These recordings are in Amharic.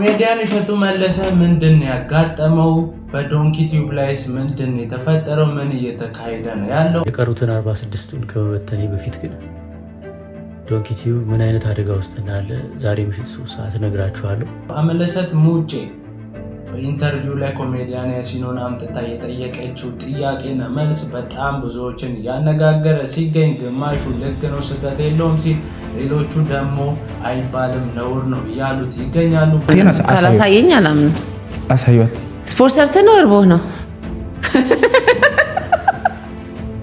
ኮሜዲያን እሸቱ መለሰ ምንድን ነው ያጋጠመው? በዶንኪ ቲዩብ ላይስ ምንድን ነው የተፈጠረው? ምን እየተካሄደ ነው ያለው? የቀሩትን 46ቱን ከመበተኔ በፊት ግን ዶንኪ ቲዩብ ምን አይነት አደጋ ውስጥ እንዳለ ዛሬ ምሽት 3 ሰዓት እነግራችኋለሁ። አምለሰት ሙጬ በ interview ላይ ኮሜዲያን ያሲኖን አምጥታ የጠየቀችው ጥያቄና መልስ በጣም ብዙዎችን እያነጋገረ ሲገኝ፣ ግማሹ ልክ ነው፣ ስህተት የለውም ሲል፣ ሌሎቹ ደግሞ አይባልም፣ ነውር ነው እያሉት ይገኛሉ። ካላሳየኝ አላምንም። አሳዩት። ስፖርት ሰርተህ ነው እርቦህ ነው?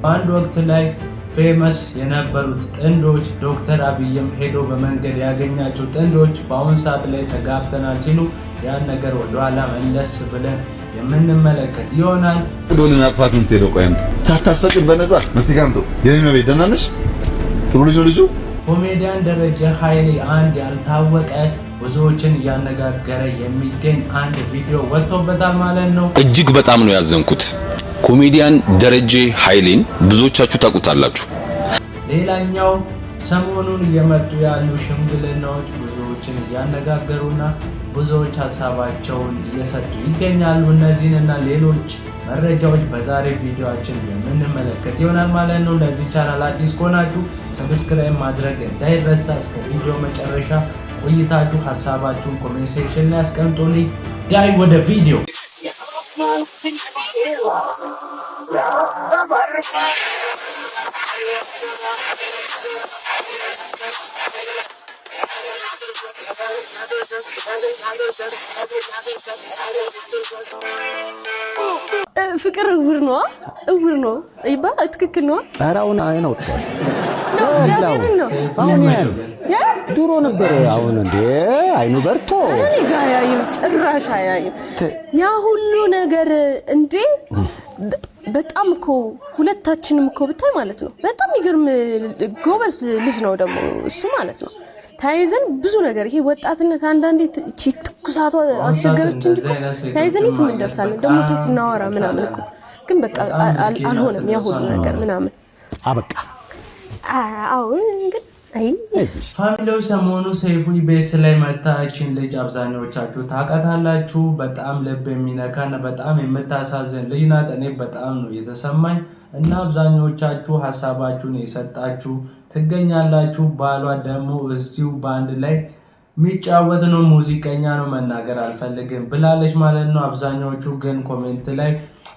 በአንድ ወቅት ላይ famous የነበሩት ጥንዶች፣ ዶክተር አብይም ሄዶ በመንገድ ያገኛቸው ጥንዶች በአሁን ሰዓት ላይ ተጋብተናል ሲሉ ያን ነገር ወደኋላ መለስ ብለን የምንመለከት ይሆናል። ዶልን አቅፋት የምትሄደው፣ ቆይ አንተ ሳታስፈቅድ በነፃ መስቲካ አምጡ። የኔ መቤት ደህና ነሽ? ጥሩ ልጅ ነው ልጁ። ኮሜዲያን ደረጀ ኃይሌ አንድ ያልታወቀ፣ ብዙዎችን እያነጋገረ የሚገኝ አንድ ቪዲዮ ወጥቶበታል ማለት ነው። እጅግ በጣም ነው ያዘንኩት። ኮሜዲያን ደረጀ ኃይሌን ብዙዎቻችሁ ታውቁታላችሁ። ሌላኛው ሰሞኑን እየመጡ ያሉ ሽምግልናዎች ብዙዎችን እያነጋገሩና ብዙዎች ሀሳባቸውን እየሰጡ ይገኛሉ። እነዚህንና ሌሎች መረጃዎች በዛሬ ቪዲዮአችን የምንመለከት ይሆናል ማለት ነው። ለዚህ ቻናል አዲስ ከሆናችሁ subscribe ማድረግ እንዳይረሳ። እስከ ቪዲዮ መጨረሻ ቆይታችሁ ሀሳባችሁን comment section ላይ አስቀምጡልኝ። ዳይ ወደ ቪዲዮ። ፍቅር እውር ነው፣ እውር ነው ይባላል። ትክክል ነው። ኧረ አሁን አይን አውጥቷል። እግዚአብሔርን ነው። አሁን ያህል ድሮ ነበር። አሁን እንዴ አይኑ በርቶ። እኔ ጋ አያይም፣ ጭራሽ አያይም። ያ ሁሉ ነገር እንዴ፣ በጣም እኮ ሁለታችንም እኮ ብታይ ማለት ነው፣ በጣም የሚገርም ጎበዝ ልጅ ነው ደግሞ እሱ ማለት ነው። ተያይዘን ብዙ ነገር፣ ይሄ ወጣትነት አንዳንዴ እቺ ትኩሳቷ አስቸገረች እንጂ እኮ ተያይዘን የትም እንደርሳለን። ደግሞ ተይ ስናወራ ምናምን እኮ ግን በቃ አልሆነም ያ ሁሉ ነገር ምናምን። አበቃ። አሁን ግን አይ። Family ዎች፣ ሰሞኑ ሰይፉ ኢቢኤስ ላይ መታችን ልጅ አብዛኛዎቻችሁ ታውቃታላችሁ። በጣም ልብ የሚነካና በጣም የምታሳዝን ልጅ ናት። እኔ በጣም ነው የተሰማኝ እና አብዛኛዎቻችሁ ሀሳባችሁን የሰጣችሁ ትገኛላችሁ። ባሏ ደግሞ እዚሁ ባንድ ላይ የሚጫወት ነው፣ ሙዚቀኛ ነው፣ መናገር አልፈልግም ብላለች ማለት ነው። አብዛኛዎቹ ግን comment ላይ፣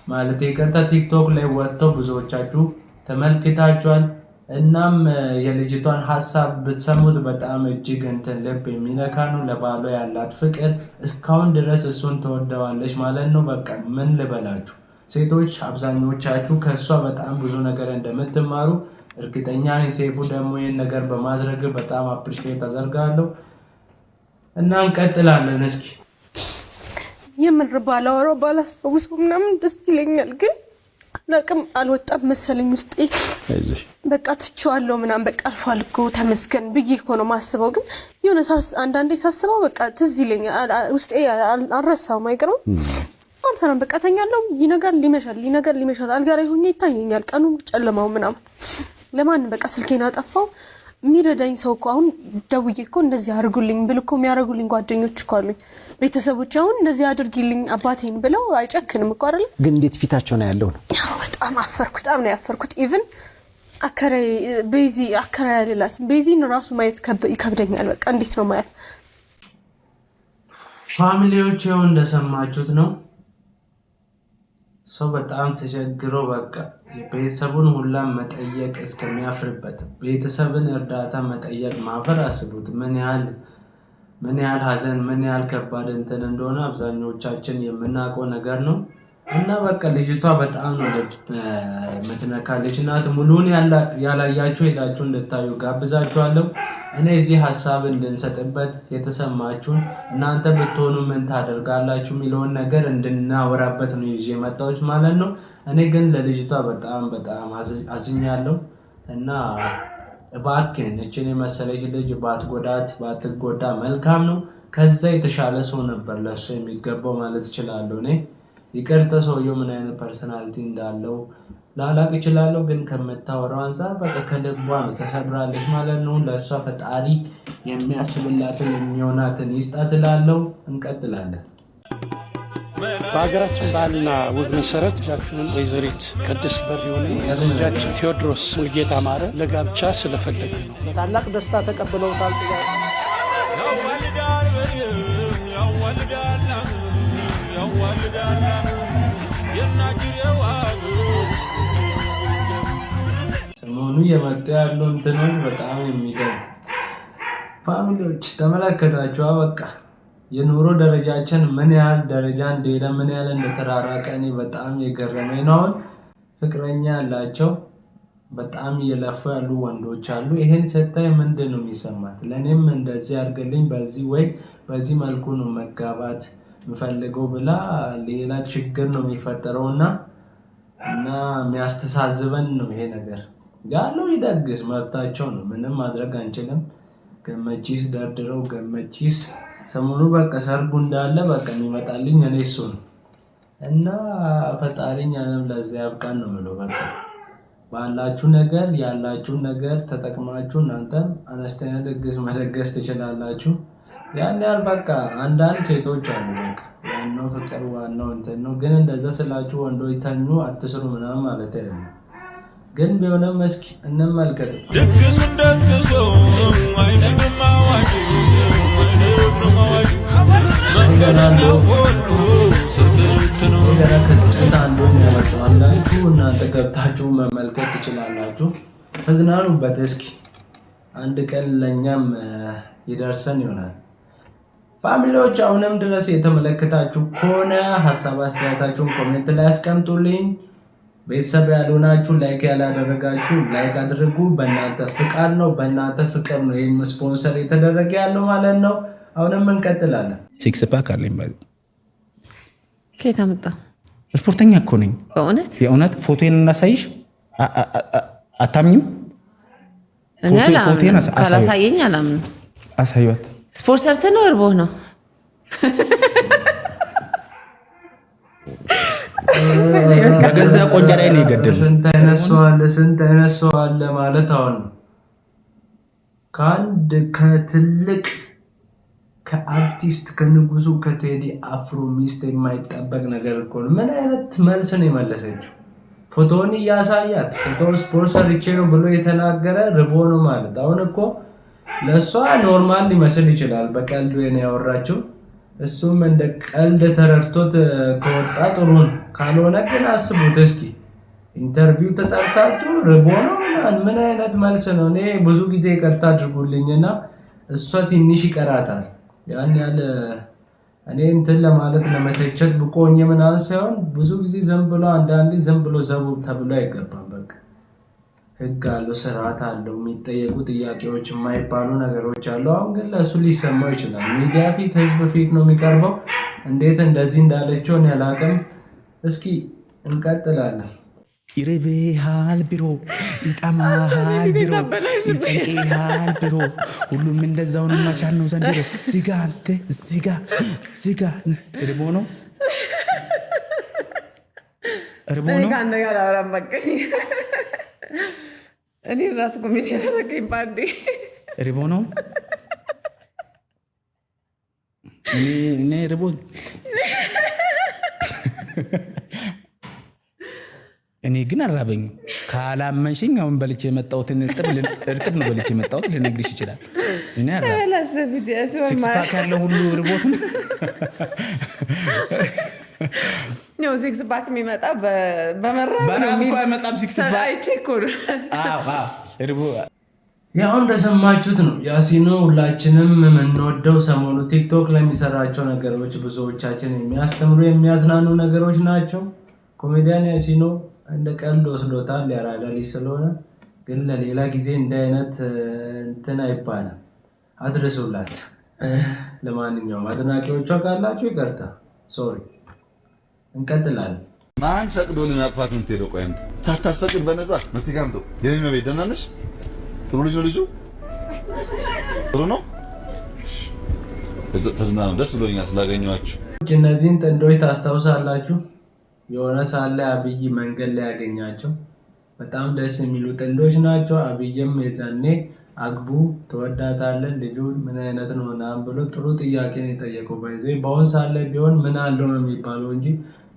ማለት ይቅርታ፣ ቲክቶክ ላይ ወጥተው ብዙዎቻችሁ ተመልክታችኋል። እናም የልጅቷን ሀሳብ ብትሰሙት በጣም እጅግ እንትን ልብ የሚነካ ነው። ለባሏ ያላት ፍቅር፣ እስካሁን ድረስ እሱን ትወደዋለች ማለት ነው። በቃ ምን ልበላችሁ፣ ሴቶች አብዛኞቻችሁ ከእሷ በጣም ብዙ ነገር እንደምትማሩ እርግጠኛ ነኝ። ሰይፉ ደግሞ ይህን ነገር በማድረግ በጣም appreciate አደርጋለሁ እና እንቀጥላለን እስኪ። የምር ባላወራው ባላስታውሰው ምናምን ደስ ይለኛል፣ ግን አላቅም፣ አልወጣም መሰለኝ ውስጤ። በቃ ትቼዋለሁ ምናምን፣ በቃ አልፏል እኮ ተመስገን ብዬ እኮ ነው ማስበው። ግን የሆነ አንዳንዴ ሳስበው በቃ ትዝ ይለኛል፣ ውስጤ አልረሳውም። አይገርምም? አልሰራም፣ በቃ ተኛለሁ። ይነጋል ይመሻል፣ ይነጋል ይመሻል። አልጋ ላይ ሆኜ ይታየኛል ቀኑ ጨለማው ምናምን። ለማንም በቃ ስልኬን አጠፋው። የሚረዳኝ ሰው እኮ፣ አሁን ደውዬ እኮ እንደዚህ አድርጉልኝ ብል እኮ የሚያደርጉልኝ ጓደኞች እኮ አሉኝ። ቤተሰቦች አሁን እንደዚህ አድርጊልኝ አባቴን ብለው አይጨክንም እኮ፣ አይደለ? ግን እንዴት ፊታቸው ነው ያለው ነው። ያው በጣም አፈርኩ። በጣም ነው ያፈርኩት። Even አከራይ ቤዚ፣ አከራይ አልላትም፣ ቤዚን ራሱ ማየት ይከብደኛል። በቃ እንዴት ነው ማየት? Family ዎች፣ ይኸው እንደሰማችሁት ነው። ሰው በጣም ተቸግሮ በቃ ቤተሰቡን ሁላ መጠየቅ እስከሚያፍርበት፣ ቤተሰብን እርዳታ መጠየቅ ማፈር፣ አስቡት ምን ያህል ሀዘን፣ ምን ያህል ከባድ እንትን እንደሆነ አብዛኞቻችን የምናውቀው ነገር ነው። እና በቃ ልጅቷ በጣም ነው ልብ የምትነካ ልጅ ናት። ሙሉውን ያላያችሁ ሄዳችሁ እንድታዩ ጋብዛችኋለሁ። እኔ እዚህ ሀሳብ እንድንሰጥበት፣ የተሰማችሁን፣ እናንተ ብትሆኑ ምን ታደርጋላችሁ የሚለውን ነገር እንድናወራበት ነው ይዤ የመጣሁት ማለት ነው። እኔ ግን ለልጅቷ በጣም በጣም አዝኛለሁ እና እባክህን እችን የመሰለች ልጅ ባትጎዳት፣ ባትጎዳ መልካም ነው። ከዛ የተሻለ ሰው ነበር ለእሱ የሚገባው ማለት እችላለሁ እኔ። ይቅርታ ሰውየው ምን አይነት personality እንዳለው ላላቅ እችላለሁ፣ ግን ከምታወራው አንፃር በቃ ከልቧ ነው ተሰብራለች ማለት ነው። ለእሷ ፈጣሪ የሚያስብላትን የሚሆናትን ይስጣት እላለሁ። እንቀጥላለን። በሀገራችን ባህልና ወግ መሰረት ልጃችንን ወይዘሪት ቅድስት በሪሁንን ልጃችን ቴዎድሮስ ሙሉጌታ ማረ ለጋብቻ ስለፈለገ ነው። በታላቅ ደስታ ተቀብለውታል። ሰሞኑ እየመጡ ያሉ እንትኖች በጣም የሚገርም family ዎች ተመለከታችሁ። በቃ የኑሮ ደረጃችን ምን ያህል ደረጃ እንደሄደ፣ ምን ያህል እንደተራራቀ እኔ በጣም የገረመኝ ነው። አሁን ፍቅረኛ ያላቸው በጣም እየለፉ ያሉ ወንዶች አሉ። ይሄን ስታይ ምንድን ነው የሚሰማት? ለእኔም እንደዚህ አድርግልኝ፣ በዚህ ወይ በዚህ መልኩ ነው መጋባት የምፈልገው ብላ ሌላ ችግር ነው የሚፈጠረው እና የሚያስተሳዝበን ነው ይሄ ነገር። ያለው ይደግስ፣ መብታቸው ነው። ምንም ማድረግ አንችልም። ገመቺስ ደርድረው ገመቺስ ሰሞኑ በቃ ሰርጉ እንዳለ በቃ የሚመጣልኝ እኔ እሱ ነው እና ፈጣሪ እኛንም ለዚያ ያብቃን ነው የምለው። በቃ ባላችሁ ነገር ያላችሁን ነገር ተጠቅማችሁ እናንተም አነስተኛ ድግስ መደገስ ትችላላችሁ። ያን ያህል በቃ አንዳንድ ሴቶች አሉ በቃ ዋናው ፍቅር ዋናው እንትን ነው። ግን እንደዛ ስላችሁ ወንዶች ተኙ አትስሩ ምናምን ማለት አይደለም። ግን ቢሆንም እስኪ እንመልከት። ድግሱን ደግሶ አይነግርም አዋጅ፣ አይነግርም አዋጅ፣ መንገደኛ ሁሉ ስልት ነው። ገና ከጥቂት አንዱን ያመጣዋላችሁ፣ እናንተ ገብታችሁ መመልከት ትችላላችሁ። ተዝናኑበት እስኪ፣ አንድ ቀን ለእኛም ይደርሰን ይሆናል። Family ዎች አሁንም ድረስ የተመለከታችሁ ከሆነ ሀሳብ አስተያየታችሁን comment ላይ አስቀምጡልኝ። ቤተሰብ ያልሆናችሁ፣ like ያላደረጋችሁ like አድርጉ። በእናንተ ፍቃድ ነው፣ በእናንተ ፍቅር ነው ይህም ስፖንሰር የተደረገ ያለው ማለት ነው። አሁንም እንቀጥላለን። Six pack አለኝ። ከየት አመጣው? ስፖርተኛ እኮ ነኝ። በእውነት? የእውነት። ፎቶዬን እናሳይሽ፣ አታምኝም? እኔ አላምንም። ካላሳየኝ አላምንም። አሳዩት። ስፖርት ሰርተህ ነው እርቦህ ነው? በገዛ ቆንጃ ላይ ነው የገደሉ። ስንት አይነት ሰው አለ፣ ስንት አይነት ሰው አለ ማለት አሁን ነው። ከአንድ ከትልቅ ከአርቲስት ከንጉሱ ከቴዲ አፍሮ ሚስት የማይጠበቅ ነገር እኮ ነው። ምን አይነት መልስ ነው የመለሰችው? ፎቶውን እያሳያት ፎቶ ስፖርት ሰርቼ ነው ብሎ የተናገረ ርቦ ነው ማለት። አሁን እኮ ለእሷ normal ሊመስል ይችላል፣ በቀልዱ ነው ያወራችው። እሱም እንደ ቀልድ ተረድቶት ከወጣ ጥሩ ነው። ካልሆነ ግን አስቡት እስኪ interview ተጠርታችሁ ርቦ ነው ምናምን፣ ምን አይነት መልስ ነው? እኔ ብዙ ጊዜ ይቅርታ አድርጉልኝና እሷ ትንሽ ይቀራታል። ያን ያህል እኔ እንትን ለማለት ለመተቸት ብቁ ሆኜ ምናምን ሳይሆን ብዙ ጊዜ ዝም ብሎ አንዳንዴ ዝም ብሎ ዘቡ ተብሎ አይገባም። በቃ ህግ አለው፣ ስርዓት አለው፣ የሚጠየቁ ጥያቄዎች የማይባሉ ነገሮች አሉ። አሁን ግን ለእሱ ሊሰማው ይችላል። ሚዲያ ፊት፣ ህዝብ ፊት ነው የሚቀርበው። እንዴት እንደዚህ እንዳለችው እኔ አላውቅም። እስኪ እንቀጥላለን። ይርብሃል bro፣ ይጠማሃል bro፣ ይጨንቅሃል bro፣ ሁሉም እንደዛውን መቻል ነው ዘንድሮ። እዚጋ አንተ እዚጋ እዚጋ ርቦ ነው፣ ርቦ ነው። ከአንተ ጋር አወራም፣ በቃኝ። እኔ ራሱ ኮሜዲ ያደረገኝ ባንዴ። ርቦ ነው። እኔ ርቦ እኔ ግን አልራበኝም። ካላመንሽኝ አሁን በልቼ የመጣሁትን እርጥብ ነው በልቼ የመጣሁት ልነግርሽ ይችላል። እኔ six pack ያለው ሁሉ ርቦት ነው። ያው six pack የሚመጣ በመራብ ነው። በራብ እኮ አይመጣም six pack። አይቼ እኮ ነው። አዎ፣ ርቦ ያው እንደሰማችሁት ነው። ያሲኖ ሁላችንም የምንወደው ሰሞኑ ቲክቶክ ለሚሰራቸው ነገሮች ብዙዎቻችን የሚያስተምሩ የሚያዝናኑ ነገሮች ናቸው። ኮሜዲያን ያሲኖ እንደ ቀልድ ወስዶታል፣ ያራዳ ልጅ ስለሆነ። ግን ለሌላ ጊዜ እንደ አይነት እንትን አይባልም። አድርሱላት። ለማንኛውም አድናቂዎቿ ካላችሁ ይቅርታ፣ sorry። እንቀጥላለን። ማን ፈቅዶልን አቅፋት የምትሄደው? ቆይ አንተ ሳታስፈቅድ በነፃ መስቲካ አምጡ። የኔ እመቤት ደህና ነሽ? ጥሩ ልጅ ነው ልጁ፣ ጥሩ ነው። ተዝናኑ። ደስ ብሎኛል ስላገኘኋችሁ። እነዚህን ጥንዶች ታስታውሳላችሁ? የሆነ ሰዓት ላይ አብይ መንገድ ላይ ያገኛቸው በጣም ደስ የሚሉ ጥንዶች ናቸው። አብይም የዛኔ አግቡ፣ ትወዳታለህ፣ ልጁ ምን አይነት ነው ምናምን ብሎ ጥሩ ጥያቄ ነው የጠየቀው። By the way በአሁን ሰዓት ላይ ቢሆን ምን አለው ነው የሚባለው እንጂ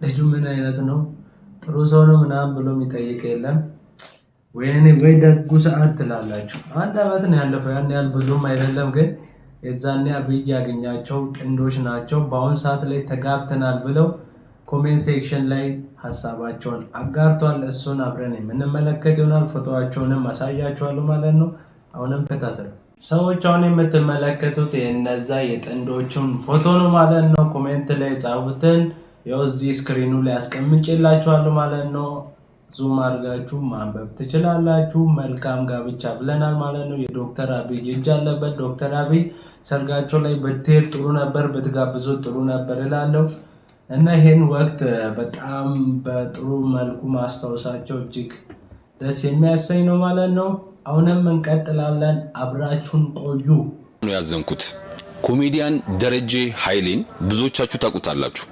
ልጁ ምን አይነት ነው፣ ጥሩ ሰው ነው ምናምን ብሎ የሚጠይቅ የለም። ወይኔ ወይ ደጉ ሰዓት ትላላችሁ። አንድ አመት ነው ያለፈው፣ ያን ያህል ብዙም አይደለም፣ ግን የዛኔ አብይ ያገኛቸው ጥንዶች ናቸው። በአሁን ሰዓት ላይ ተጋብተናል ብለው comment section ላይ ሀሳባቸውን አጋርቷል። እሱን አብረን የምንመለከት ይሆናል። ፎቶዋቸውንም አሳያቸዋለሁ ማለት ነው። አሁንም ተከታተሉ ሰዎች። አሁን የምትመለከቱት የነዛ የጥንዶቹን ፎቶ ነው ማለት ነው። Comment ላይ የጻፉትን ያው እዚህ screen ኑ ላይ አስቀምጬላችኋለሁ ማለት ነው። Zoom አድርጋችሁ ማንበብ ትችላላችሁ። መልካም ጋብቻ ብለናል ማለት ነው። የዶክተር አብይ እጅ አለበት። ዶክተር አብይ ሰርጋቸው ላይ ብትሄድ ጥሩ ነበር፣ ብትጋብዙት ጥሩ ነበር እላለሁ። እና ይሄን ወቅት በጣም በጥሩ መልኩ ማስታወሳቸው እጅግ ደስ የሚያሰኝ ነው ማለት ነው። አሁንም እንቀጥላለን። አብራችሁን ቆዩ። ነው ያዘንኩት። ኮሜዲያን ደረጀ ኃይሌን ብዙዎቻችሁ ታውቁታላችሁ።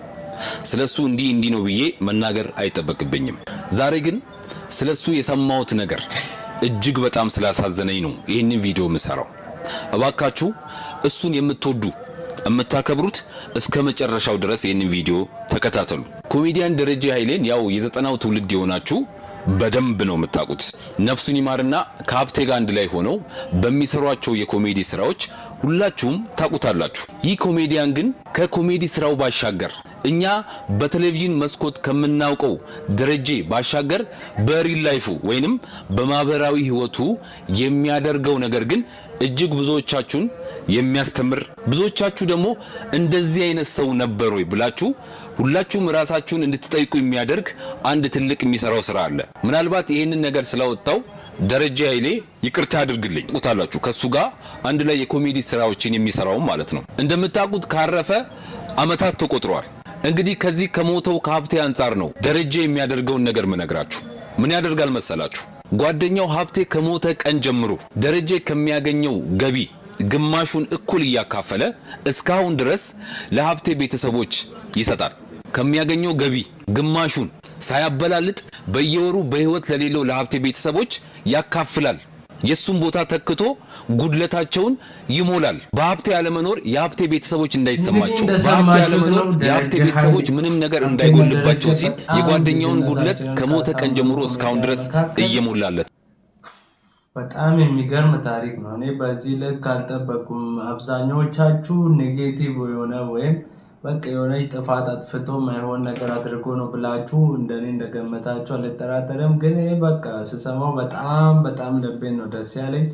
ስለሱ እንዲህ እንዲህ ነው ብዬ መናገር አይጠበቅብኝም። ዛሬ ግን ስለሱ የሰማሁት ነገር እጅግ በጣም ስላሳዘነኝ ነው ይህንን ቪዲዮ የምሰራው። እባካችሁ እሱን የምትወዱ፣ የምታከብሩት እስከ መጨረሻው ድረስ ይህንን ቪዲዮ ተከታተሉ። ኮሜዲያን ደረጀ ኃይሌን ያው የ90ው ትውልድ የሆናችሁ በደንብ ነው የምታውቁት። ነፍሱን ይማርና ከሀብቴ ጋር አንድ ላይ ሆነው በሚሰሯቸው የኮሜዲ ስራዎች ሁላችሁም ታውቁታላችሁ። ይህ ኮሜዲያን ግን ከኮሜዲ ስራው ባሻገር፣ እኛ በቴሌቪዥን መስኮት ከምናውቀው ደረጀ ባሻገር፣ በ real life ኡ ወይንም በማህበራዊ ህይወቱ የሚያደርገው ነገር ግን እጅግ ብዙዎቻችሁን የሚያስተምር፣ ብዙዎቻችሁ ደግሞ እንደዚህ አይነት ሰው ነበር ወይ ብላችሁ ሁላችሁም ራሳችሁን እንድትጠይቁ የሚያደርግ አንድ ትልቅ የሚሰራው ስራ አለ። ምናልባት ይህንን ነገር ስላወጣው ደረጀ ኃይሌ ይቅርታ አድርግልኝ። ታውቁታላችሁ፣ ከሱ ጋር አንድ ላይ የኮሜዲ ስራዎችን የሚሰራው ማለት ነው። እንደምታውቁት ካረፈ አመታት ተቆጥረዋል። እንግዲህ ከዚህ ከሞተው ከሀብቴ አንጻር ነው ደረጀ የሚያደርገውን ነገር ምነግራችሁ። ምን ያደርጋል መሰላችሁ? ጓደኛው ሀብቴ ከሞተ ቀን ጀምሮ ደረጀ ከሚያገኘው ገቢ ግማሹን እኩል እያካፈለ እስካሁን ድረስ ለሀብቴ ቤተሰቦች ይሰጣል። ከሚያገኘው ገቢ ግማሹን ሳያበላልጥ በየወሩ በህይወት ለሌለው ለሀብቴ ቤተሰቦች ያካፍላል። የሱን ቦታ ተክቶ ጉድለታቸውን ይሞላል። በሀብቴ ያለመኖር የሀብቴ ቤተሰቦች እንዳይሰማቸው፣ በሀብቴ ያለመኖር የሀብቴ ቤተሰቦች ምንም ነገር እንዳይጎልባቸው ሲል የጓደኛውን ጉድለት ከሞተ ቀን ጀምሮ እስካሁን ድረስ እየሞላለት በጣም የሚገርም ታሪክ ነው። እኔ በዚህ ልክ አልጠበኩም። አብዛኛዎቻችሁ negative የሆነ ወይም በቃ የሆነች ጥፋት አጥፍቶ ማይሆን ነገር አድርጎ ነው ብላችሁ እንደኔ እንደገመታችሁ አልጠራጠርም። ግን ይህ በቃ ስሰማው በጣም በጣም ልቤን ነው ደስ ያለኝ።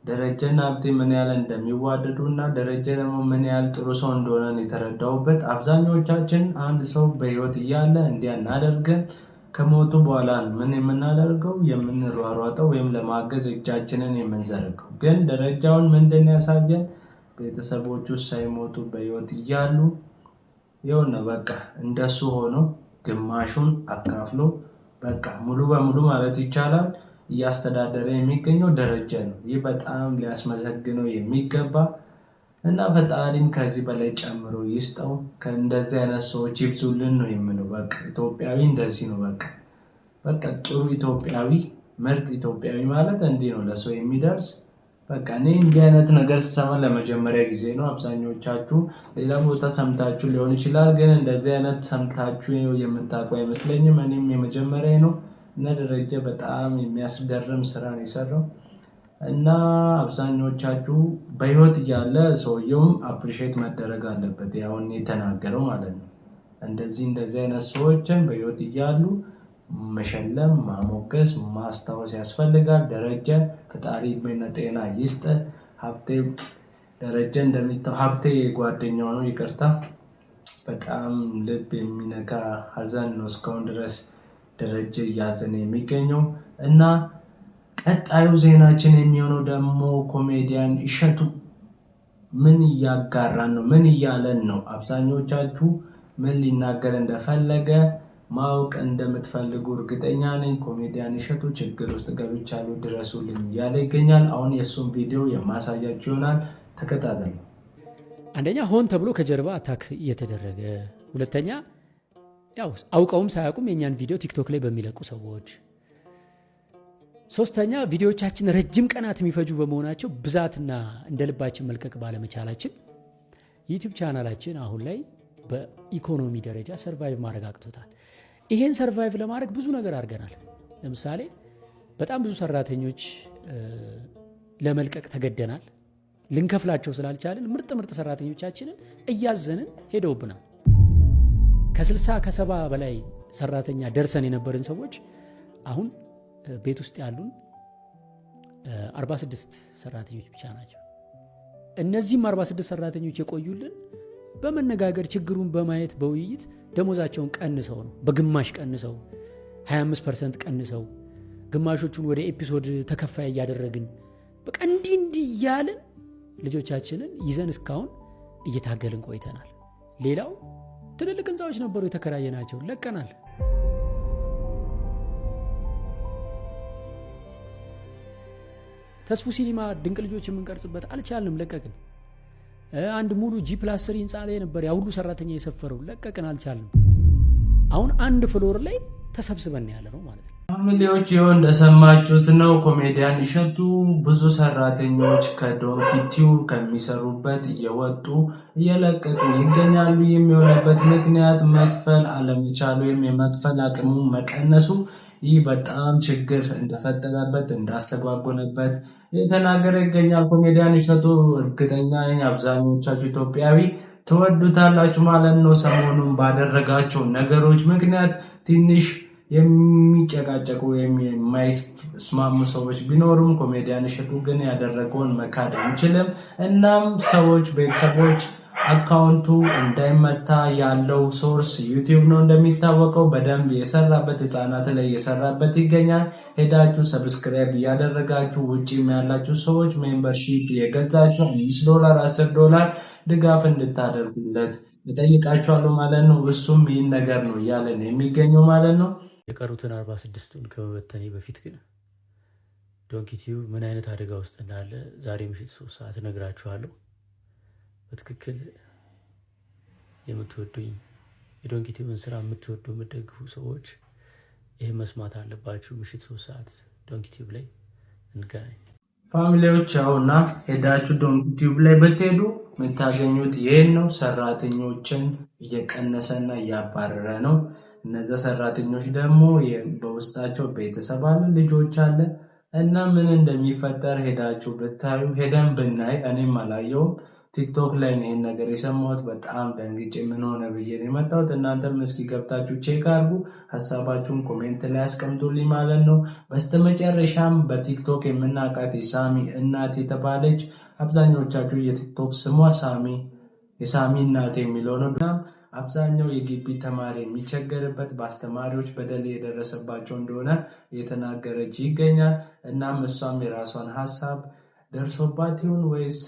ደረጀና ሀብቴ ምን ያህል እንደሚዋደዱ እና ደረጀ ደግሞ ምን ያህል ጥሩ ሰው እንደሆነ ነው የተረዳሁበት። አብዛኛዎቻችን አንድ ሰው በህይወት እያለ እንዲህ አናደርግም። ከሞቱ በኋላ ምን የምናደርገው፣ የምንሯሯጠው ወይም ለማገዝ እጃችንን የምንዘረገው። ግን ደረጃውን ምንድን ያሳየን፣ ቤተሰቦቹ ሳይሞቱ በህይወት እያሉ የሆነ በቃ እንደሱ ሆኖ ግማሹን አካፍሎ በቃ ሙሉ በሙሉ ማለት ይቻላል እያስተዳደረ የሚገኘው ደረጀ ነው። ይህ በጣም ሊያስመሰግነው የሚገባ እና ፈጣሪም ከዚህ በላይ ጨምሮ ይስጠው። ከእንደዚህ አይነት ሰዎች ይብዙልን ነው የምለው። በቃ ኢትዮጵያዊ እንደዚህ ነው። በቃ ጥሩ ኢትዮጵያዊ፣ ምርጥ ኢትዮጵያዊ ማለት እንዲህ ነው፣ ለሰው የሚደርስ። በቃ እኔ እንዲህ አይነት ነገር ስሰማ ለመጀመሪያ ጊዜ ነው። አብዛኞቻችሁ ሌላ ቦታ ሰምታችሁ ሊሆን ይችላል፣ ግን እንደዚህ አይነት ሰምታችሁ የምታውቁ አይመስለኝም። እኔም የመጀመሪያ ነው እና ደረጀ በጣም የሚያስገርም ስራ ነው የሰራው። እና አብዛኞቻችሁ በህይወት እያለ ሰውየውም appreciate መደረግ አለበት። ያሁን የተናገረው ማለት ነው። እንደዚህ እንደዚህ አይነት ሰዎችን በህይወት እያሉ መሸለም፣ ማሞገስ፣ ማስታወስ ያስፈልጋል። ደረጀ ፈጣሪ እድሜና ጤና ይስጥ። ሀብቴ ደረጀ እንደሚታው ሀብቴ ጓደኛው ነው፣ ይቅርታ። በጣም ልብ የሚነካ ሀዘን ነው እስካሁን ድረስ ደረጀ እያዘነ የሚገኘው። እና ቀጣዩ ዜናችን የሚሆነው ደግሞ ኮሜዲያን እሸቱ ምን እያጋራን ነው? ምን እያለን ነው? አብዛኞቻችሁ ምን ሊናገር እንደፈለገ ማወቅ እንደምትፈልጉ እርግጠኛ ነኝ። ኮሜዲያን እሸቱ ችግር ውስጥ ገብቻለሁ ድረሱልኝ እያለ ይገኛል። አሁን የእሱን ቪዲዮ የማሳያችሁ ይሆናል። ተከታተሉ። አንደኛ ሆን ተብሎ ከጀርባ attack እየተደረገ፣ ሁለተኛ ያው አውቀውም ሳያውቁም የእኛን ቪዲዮ ቲክቶክ ላይ በሚለቁ ሰዎች። ሶስተኛ፣ ቪዲዮቻችን ረጅም ቀናት የሚፈጁ በመሆናቸው ብዛትና እንደ ልባችን መልቀቅ ባለመቻላችን ዩቲዩብ ቻናላችን አሁን ላይ በኢኮኖሚ ደረጃ survive ማድረግ አቅቶታል። ይሄን survive ለማድረግ ብዙ ነገር አድርገናል። ለምሳሌ በጣም ብዙ ሰራተኞች ለመልቀቅ ተገደናል። ልንከፍላቸው ስላልቻልን ምርጥ ምርጥ ሰራተኞቻችንን እያዘንን ሄደውብናል። ከ60 ከ70 በላይ ሰራተኛ ደርሰን የነበርን ሰዎች አሁን ቤት ውስጥ ያሉን 46 ሰራተኞች ብቻ ናቸው። እነዚህም 46 ሰራተኞች የቆዩልን በመነጋገር፣ ችግሩን በማየት፣ በውይይት ደሞዛቸውን ቀንሰው ነው። በግማሽ ቀንሰው፣ 25% ቀንሰው፣ ግማሾቹን ወደ episode ተከፋይ እያደረግን፣ በቃ እንዲህ እንዲህ እያልን ልጆቻችንን ይዘን እስካሁን እየታገልን ቆይተናል። ሌላው ትልልቅ ህንፃዎች ነበሩ የተከራየናቸው፣ ለቀናል። ተስፉ ሲኒማ ድንቅ ልጆች የምንቀርጽበት አልቻልንም፣ ለቀቅን። አንድ ሙሉ G+3 ህንፃ ላይ ነበር ያ ሁሉ ሰራተኛ የሰፈረው፣ ለቀቅን፣ አልቻልንም። አሁን አንድ floor ላይ ተሰብስበን ያለ ነው ማለት ነው። Family ዎች፣ ይኸው እንደሰማችሁት ነው። ኮሜዲያን እሸቱ ብዙ ሰራተኞች ከዶንኪ ቲዩብ ከሚሰሩበት እየወጡ እየለቀቁ ይገኛሉ። የሚሆነበት ምክንያት መክፈል አለመቻሉ ወይም የመክፈል አቅሙ መቀነሱ፣ ይህ በጣም ችግር እንደፈጠረበት፣ እንዳስተጓጎለበት የተናገረ ይገኛል። ኮሜዲያን እሸቱ እርግጠኛ ነኝ አብዛኞቻችሁ ኢትዮጵያዊ ትወዱታላችሁ ማለት ነው። ሰሞኑን ባደረጋቸው ነገሮች ምክንያት ትንሽ የሚጨቃጨቁ ወይም የማይስማሙ ሰዎች ቢኖሩም ኮሜዲያን እሸቱ ግን ያደረገውን መካድ አንችልም። እናም ሰዎች፣ ቤተሰቦች፣ account ኡ እንዳይመታ ያለው source ዩቲዩብ ነው። እንደሚታወቀው በደንብ የሰራበት ህፃናት ላይ የሰራበት ይገኛል። ሄዳችሁ subscribe እያደረጋችሁ፣ ውጭም ያላችሁ ሰዎች membership የገዛችሁ 5 ዶላር፣ 10 ዶላር ድጋፍ እንድታደርጉለት እጠይቃችኋለሁ ማለት ነው። እሱም ይህን ነገር ነው እያለን የሚገኘው ማለት ነው። የቀሩትን 46ቱን ከመበተኔ በፊት ግን ዶንኪ ቲዩብ ምን አይነት አደጋ ውስጥ እንዳለ ዛሬ ምሽት 3 ሰዓት እነግራችኋለሁ። በትክክል የምትወዱኝ፣ የዶንኪ ቲዩብን ስራ የምትወዱ፣ የምትደግፉ ሰዎች ይህ መስማት አለባችሁ። ምሽት 3 ሰዓት ዶንኪ ቲዩብ ላይ እንገናኝ። Family ዎች፣ ያውና ሄዳችሁ ዶንኪ ቲዩብ ላይ ብትሄዱ የምታገኙት ይህን ነው። ሰራተኞችን እየቀነሰና እያባረረ ነው። እነዛ ሰራተኞች ደግሞ በውስጣቸው ቤተሰብ አለ፣ ልጆች አለ እና ምን እንደሚፈጠር ሄዳችሁ ብታዩ፣ ሄደን ብናይ፣ እኔም አላየውም፣ ቲክቶክ ላይ ነው ይህን ነገር የሰማሁት። በጣም ደንግጬ ምን ሆነ ብዬ ነው የመጣሁት። እናንተም እስኪ ገብታችሁ check አድርጉ፣ ሀሳባችሁን comment ላይ አስቀምጡልኝ ማለት ነው። በስተመጨረሻም በቲክቶክ የምናውቃት የሳሚ እናት የተባለች፣ አብዛኞቻችሁ የቲክቶክ ስሟ ሳሚ የሳሚ እናት የሚለው ነው። አብዛኛው የግቢ ተማሪ የሚቸገርበት በአስተማሪዎች በደል የደረሰባቸው እንደሆነ እየተናገረች ይገኛል። እናም እሷም የራሷን ሀሳብ ደርሶባት ይሁን ወይስ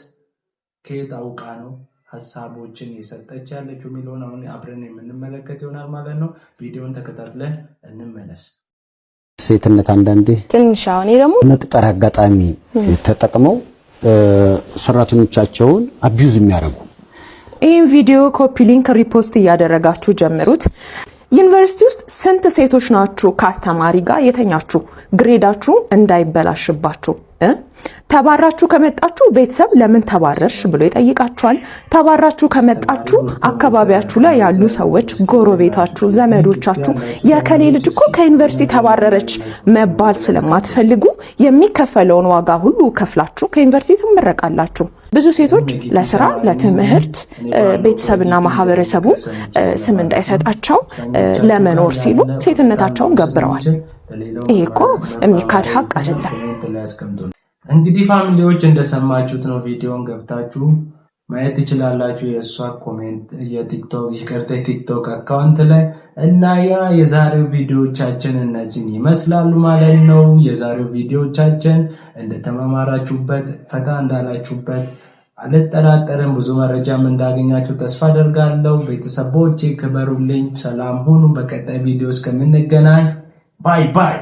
ከየት አውቃ ነው ሀሳቦችን የሰጠች ያለችው የሚለውን አሁን አብረን የምንመለከት ይሆናል ማለት ነው። ቪዲዮን ተከታትለን እንመለስ። ሴትነት አንዳንዴ ትንሽ አሁን እኔ ደግሞ መቅጠር አጋጣሚ ተጠቅመው ሰራተኞቻቸውን abuse የሚያደርጉ። ይህን ቪዲዮ copy link፣ repost እያደረጋችሁ ጀምሩት። ዩኒቨርሲቲ ውስጥ ስንት ሴቶች ናችሁ ከአስተማሪ ጋር የተኛችሁ? Grade ኣችሁ እንዳይበላሽባችሁ እ? ተባራችሁ ከመጣችሁ ቤተሰብ ለምን ተባረርሽ ብሎ ይጠይቃችኋል። ተባራችሁ ከመጣችሁ አካባቢያችሁ ላይ ያሉ ሰዎች፣ ጎረቤታችሁ፣ ዘመዶቻችሁ የከሌ ልጅ እኮ ከዩኒቨርሲቲ ተባረረች መባል ስለማትፈልጉ የሚከፈለውን ዋጋ ሁሉ ከፍላችሁ ከዩኒቨርሲቲ ትመረቃላችሁ። ብዙ ሴቶች ለስራ፣ ለትምህርት፣ ቤተሰብና ማህበረሰቡ ስም እንዳይሰጣቸው ለመኖር ሲሉ ሴትነታቸውን ገብረዋል። ይሄ እኮ የሚካድ ሀቅ አይደለም። እንግዲህ family ዎች፣ እንደሰማችሁት ነው። ቪዲዮን ገብታችሁ ማየት ትችላላችሁ። የእሷ comment የቲክቶክ፣ ይቅርታ፣ የቲክቶክ account ላይ። እና ያ የዛሬው ቪዲዮቻችን እነዚህን ይመስላሉ ማለት ነው። የዛሬው ቪዲዮቻችን እንደተመማራችሁበት፣ ፈታ እንዳላችሁበት አልጠራጠርም። ብዙ መረጃም እንዳገኛችሁ ተስፋ አደርጋለሁ። ቤተሰቦቼ ክበሩልኝ፣ ሰላም ሁኑ። በቀጣይ ቪዲዮ እስከምንገናኝ bye bye።